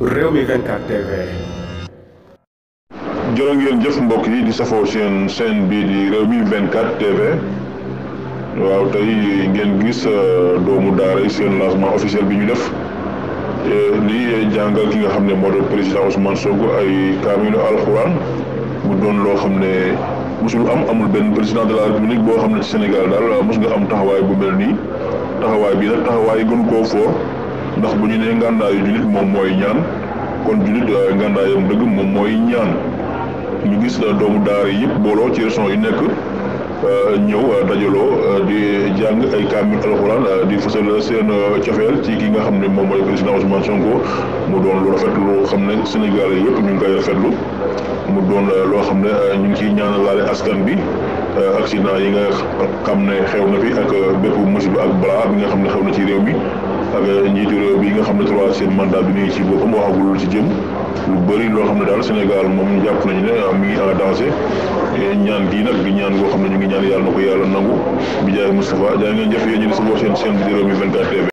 Rewmi 24 TV. jërë ngeen jëf mbokk yi di safoo seen chaîne bii di Rewmi 24 TV waaw tey ngeen gis doomu daara yi seen lancement officiel bi ñu def li jàngal ki nga xam ne moo doon président Ousmane Sonko ay kaamilu alxuraan mu doon loo xam ne mosul amul benn président de la république boo xam ne ci Sénégal daal mos nga am taxawaay bu mel nii taxawaay bi nag taxawaay gën koo foor ndax bu ñu nee ngàndaayu jullit moom mooy ñaan kon jullit ngàndaayam dëgg moom mooy ñaan. ñu gis doomu daara yi yëpp booloo ci région yi nekk ñëw dajaloo di jàng ay kaamil alxuraan di fësal seen cofeel ci ki nga xam ne moom mooy président Ousmane Sonko mu doon lu rafet loo xam ne Sénégal yëpp ñu ngi koy rafetlu mu doon loo xam ne ñu ngi ciy ñaanalaale askan bi accident yi nga xam ne xew na fi ak bépp musiba ak balaa bi nga xam ne xew na ci réew mi ak njiitu réew bi nga xam ne troisième mandat bi nii ci boppam waxagul ci jëm. lu bëri loo xam ne daal Sénégal moom jàpp nañu ne mi ngi en danger ñaan gii nag di ñaan goo xam ne ñu ngi ñaan yàlla na ko yàlla nangu bi jaay Moustapha jaay ngeen jëf yéen ñu ngi safoo seen chaîne bi di Rewmi 24 TV